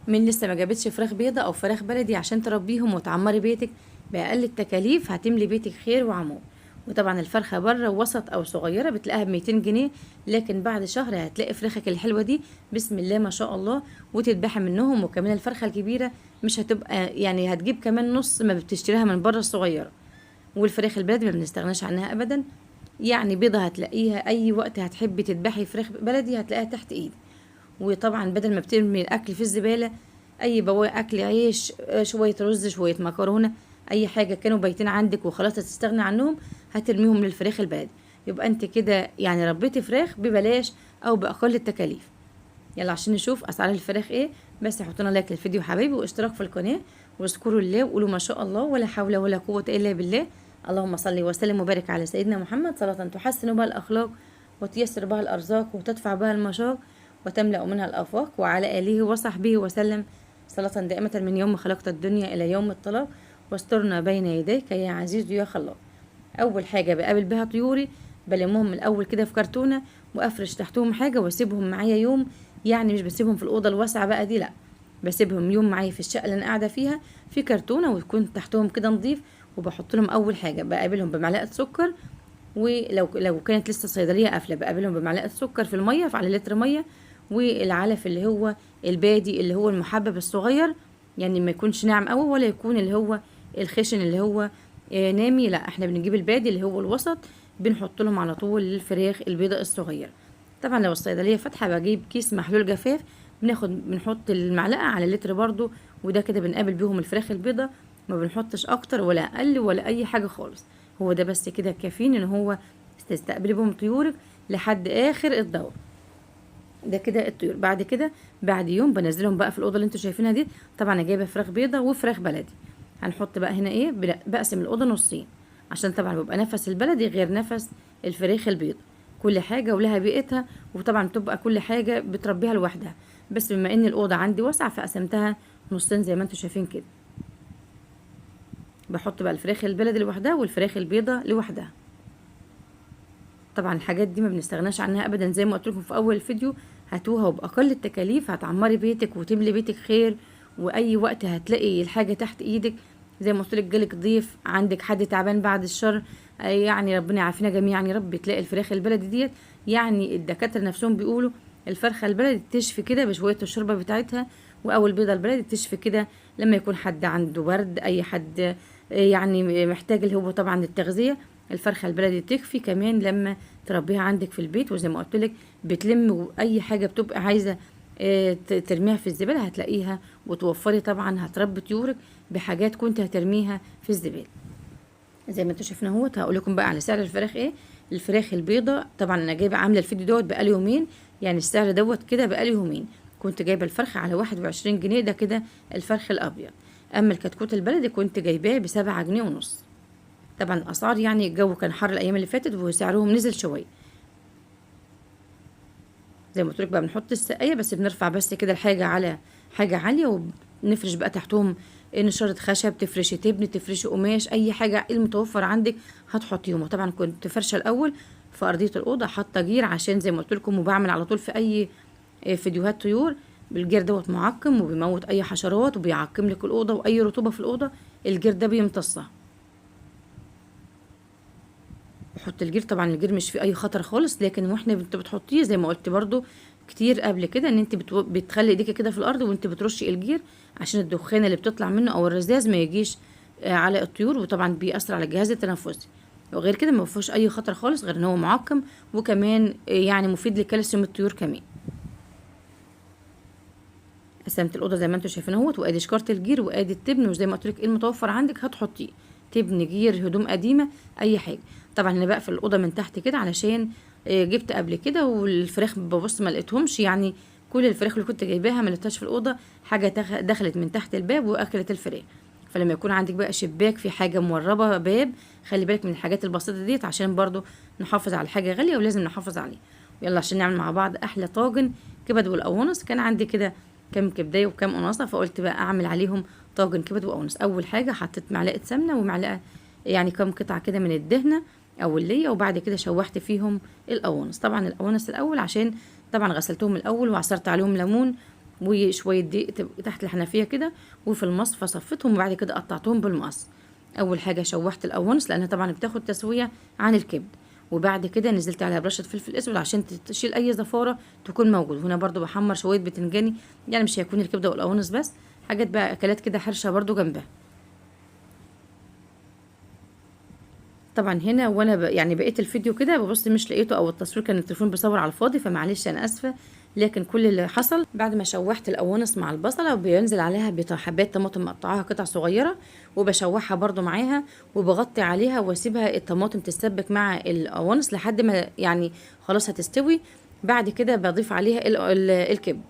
من لسه ما جابتش فراخ بيضة او فراخ بلدي عشان تربيهم وتعمري بيتك باقل التكاليف، هتملي بيتك خير وعمار. وطبعا الفرخه بره وسط او صغيرة بتلاقيها ب 200 جنيه، لكن بعد شهر هتلاقي فراخك الحلوة دي بسم الله ما شاء الله وتتباع منهم. وكمان الفرخه الكبيرة مش هتبقى يعني هتجيب كمان نص ما بتشتريها من بره الصغيرة. والفراخ البلدي ما بنستغناش عنها ابدا، يعني بيضة هتلاقيها اي وقت هتحبي تذبحي فراخ بلدي هتلاقيها تحت ايدك. وطبعا بدل ما بترمي الاكل في الزبالة، اي بواقي اكل، عيش، شوية رز، شوية مكرونه، اي حاجة كانوا بايتين عندك وخلاص هتستغني عنهم، هترميهم للفراخ البلدي. يبقى انت كده يعني ربيتي فراخ ببلاش او باقل التكاليف. يلا عشان نشوف اسعار الفراخ ايه. بس حطونا لايك للفيديو حبايبي، واشتراك في القناة، واذكروا الله وقولوا ما شاء الله ولا حول ولا قوة الا بالله. اللهم صل وسلم وبارك على سيدنا محمد، صلاة تحسن بها الاخلاق وتيسر بها الارزاق وتدفع بها المشاق وتملأ منها الآفاق، وعلى آله وصحبه وسلم صلاة دائمة من يوم خلقت الدنيا إلى يوم الطلاق، واسترنا بين يديك يا عزيز يا خلاق. أول حاجة بقابل بها طيوري، بلمهم الأول كده في كرتونة وأفرش تحتهم حاجة وأسيبهم معايا يوم، يعني مش بسيبهم في الأوضة الواسعة بقى دي، لأ بسيبهم يوم معايا في الشقة اللي أنا قاعدة فيها في كرتونة، وتكون تحتهم كده نظيف. وبحط لهم أول حاجة بقابلهم بمعلقة سكر، ولو كانت لسه الصيدلية قافلة بقابلهم بمعلقة سكر في المية على لتر مية، والعلف اللي هو البادي اللي هو المحبب الصغير، يعني ما يكونش ناعم قوي ولا يكون اللي هو الخشن اللي هو نامي، لا احنا بنجيب البادي اللي هو الوسط، بنحط لهم على طول الفراخ البيضاء الصغيرة. طبعا لو الصيدلية فاتحة بجيب كيس محلول جفاف، بنحط المعلقة على لتر برضو، وده كده بنقابل بيهم الفراخ البيضاء، ما بنحطش اكتر ولا اقل ولا اي حاجة خالص، هو ده بس كده كافيين ان هو تستقبلي بهم طيورك لحد اخر الدور. ده كده الطيور. بعد كده بعد يوم بنزلهم بقى في الاوضة اللي انتوا شايفينها دي. طبعا انا جايبه فراخ بيضة وفراخ بلدي. هنحط بقى هنا ايه، بقسم الاوضة نصين عشان طبعا بيبقى نفس البلدي غير نفس الفراخ البيضة، كل حاجة ولها بيئتها، وطبعا بتبقى كل حاجة بتربيها لوحدها. بس بما ان الاوضة عندي واسعة فقسمتها نصين زي ما انتوا شايفين كده. بحط بقى الفراخ البلدي لوحدها والفراخ البيضة لوحدها. طبعا الحاجات دي ما بنستغناش عنها ابدا، زي ما قلت لكم في اول الفيديو، هاتوها وباقل التكاليف هتعمري بيتك وتملي بيتك خير، واي وقت هتلاقي الحاجة تحت ايدك. زي ما قلت لك جالك ضيف، عندك حد تعبان بعد الشر، يعني ربنا يعافينا جميعا يا رب، تلاقي الفراخ البلدي ديت، يعني الدكاترة نفسهم بيقولوا الفرخه البلدي تشفي كده بشوية الشوربة بتاعتها، او البيضة البلدي تشفي كده لما يكون حد عنده برد، اي حد يعني محتاج اللي هو طبعا التغذية، الفرخه البلدي تكفي كمان لما تربيها عندك في البيت. وزي ما قلت لك بتلم اي حاجة بتبقى عايزه ترميها في الزبالة هتلاقيها، وتوفري طبعا هتربي طيورك بحاجات كنت هترميها في الزبالة. زي ما انتوا شايفين اهوت. هقول لكم بقى على سعر الفراخ ايه. الفراخ البيضة طبعا انا جايبه عامله الفيديو دوت بقالي يومين، يعني السعر دوت كده بقالي يومين، كنت جايبه الفرخه على 21 جنيه، ده كده الفرخ الابيض. اما الكتكوت البلدي كنت جايباه ب7 جنيه ونص. طبعا الاسعار يعني الجو كان حر الايام اللي فاتت وسعرهم نزل شوية. زي ما قلت لك بقى بنحط السقاية، بس بنرفع بس كده الحاجة على حاجة عالية، ونفرش بقى تحتهم نشاره خشب، تفرشي تبن، تفرشي قماش، اي حاجة المتوفر عندك هتحطيهم. وطبعا كنت فرشه الاول في ارضية الاوضة، حاطه جير عشان زي ما قلت لكم، وبعمل على طول في اي فيديوهات طيور، الجير دوت معقم وبيموت اي حشرات وبيعقم لك الاوضة، واي رطوبة في الاوضة الجير ده بيمتصها. بحط الجير، طبعا الجير مش فيه اي خطر خالص، لكن واحنا انت بتحطيه زي ما قلت برضو كتير قبل كده، ان انت بتخلي ايديكي كده في الارض وانت بترشي الجير عشان الدخان اللي بتطلع منه او الرذاذ ما يجيش على الطيور، وطبعا بيأثر على الجهاز التنفسي. وغير كده ما فيهوش اي خطر خالص، غير ان هو معقم، وكمان يعني مفيد لكالسيوم الطيور كمان. قسمت الاوضة زي ما انتم شايفين اهوت، وادي شكاره الجير وادي التبن، وزي ما قلت لك ايه المتوفر عندك هتحطيه، تبن، جير، هدوم قديمة، اي حاجة. طبعا انا بقفل الاوضة من تحت كده علشان جبت قبل كده والفراخ ببص ما لقيتهمش، يعني كل الفراخ اللي كنت جايباها ما لقيتهاش في الاوضة، حاجة دخلت من تحت الباب واكلت الفراخ. فلما يكون عندك بقى شباك في حاجة موربه باب، خلي بالك من الحاجات البسيطة ديت عشان برضو نحافظ على حاجة غالية ولازم نحافظ عليها. يلا عشان نعمل مع بعض احلى طاجن كبد والقوانص. كان عندي كده كام كبداية وكام قناصه، فقلت بقى اعمل عليهم طاجن كبد وقوانص. اول حاجة حطيت معلقه سمنه ومعلقة يعني كام قطعه كده من الدهنه او الليه، وبعد كده شوحت فيهم القوانص. طبعا القوانص الاول عشان طبعا غسلتهم الاول وعصرت عليهم ليمون وشوية دقيق تحت الحنفية كده، وفي المصفى صفيتهم، وبعد كده قطعتهم بالمقص. اول حاجة شوحت القوانص لانها طبعا بتاخد تسويه عن الكبد، وبعد كده نزلت عليها برشه فلفل اسود عشان تشيل اي زفاره تكون موجودة. هنا برده بحمر شوية بتنجاني، يعني مش هيكون الكبده والقوانص بس، حاجات بقى اكلات كده حرشه برده جنبها. طبعا هنا وانا يعني بقيت الفيديو كده ببص مش لقيته، او التصوير كان التليفون بيصور على الفاضي، فمعلش انا اسفه. لكن كل اللي حصل بعد ما شوحت القوانص مع البصله، وبينزل عليها حبات طماطم مقطعاها قطع صغيرة، وبشوحها برده معاها، وبغطي عليها واسيبها الطماطم تتسبك مع القوانص لحد ما يعني خلاص هتستوي. بعد كده بضيف عليها الكبد.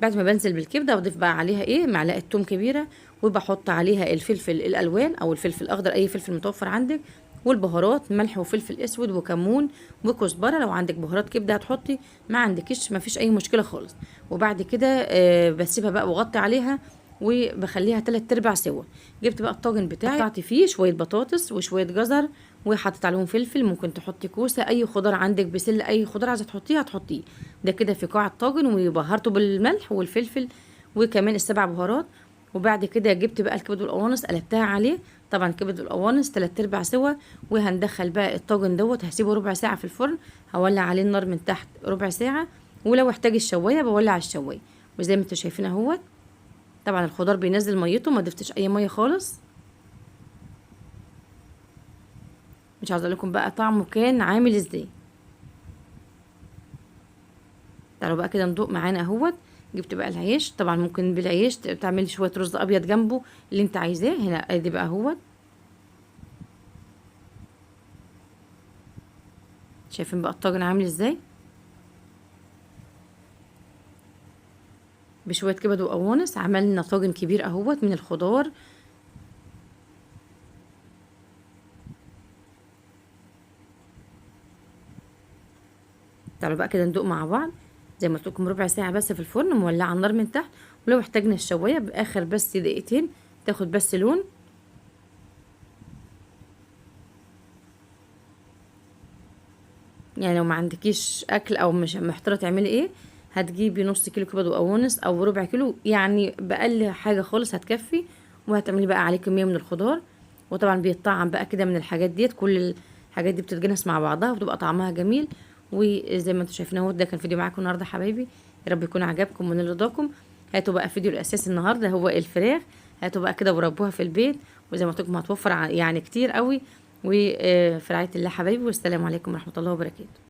بعد ما بنزل بالكبده بضيف بقى عليها ايه، معلقه توم كبيرة، وبحط عليها الفلفل الالوان او الفلفل الاخضر، اي فلفل متوفر عندك، والبهارات ملح وفلفل اسود وكمون وكزبره، لو عندك بهارات كبده هتحطي، ما عندكيش ما فيش اي مشكلة خالص. وبعد كده بسيبها بقى واغطي عليها وبخليها 3/4 سوا. جبت بقى الطاجن بتاعي، قطعت فيه شوية بطاطس وشوية جزر، وحطيت عليهم فلفل، ممكن تحطي كوسة، اي خضار عندك، بسلة، اي خضار عايزه تحطيها هتحطيه. ده كده في قاع الطاجن، وبهرته بالملح والفلفل وكمان ال7 بهارات. وبعد كده جبت بقى الكبد والقوانص قلبتها عليه، طبعا كبد والقوانص 3/4 سوا. وهندخل بقى الطاجن دوت، هسيبه ربع ساعة في الفرن، هولع عليه النار من تحت ربع ساعة، ولو احتاج الشوايه بولع الشوايه. وزي ما انتوا شايفين اهوت، طبعا الخضار بينزل ميته، ما ضفتش اي مية خالص. مش عايزه اقول لكم بقى طعمه كان عامل ازاي. تعالوا بقى كده ندوق معانا اهوت. جبت بقى العيش، طبعا ممكن بالعيش تعملي شوية رز ابيض جنبه اللي انت عايزاه. هنا ادي بقى اهوت، شايفين بقى الطاجن عامل ازاي، بشوية كبد وقوانص عملنا طاجن كبير اهوت من الخضار. تعالوا بقى كده ندوق مع بعض. زي ما قلت لكم ربع ساعة بس في الفرن، مولعه النار من تحت، ولو احتاجنا الشوايه باخر بس دقيقتين تاخد بس لون. يعني لو ما عندكيش اكل او مش محتارة تعملي ايه، هتجيبي نص كيلو كبد وقوانص او ربع كيلو، يعني باقل حاجة خالص هتكفي. وهتعملي بقى عليه كمية من الخضار، وطبعا بيتطعم بقى كده من الحاجات ديت، كل الحاجات دي بتتجنس مع بعضها وبتبقى طعمها جميل. وزي ما انتم شايفين اهو، ده كان فيديو معاكم النهارده حبايبي، يا رب يكون عجبكم ونال رضاكم. هاتوا بقى فيديو الاساسي النهارده هو الفراخ، هاتوا بقى كده وربوها في البيت، وزي ما قلت لكم هتوفر يعني كتير قوي. وفي رعاية الله حبايبي، والسلام عليكم ورحمة الله وبركاته.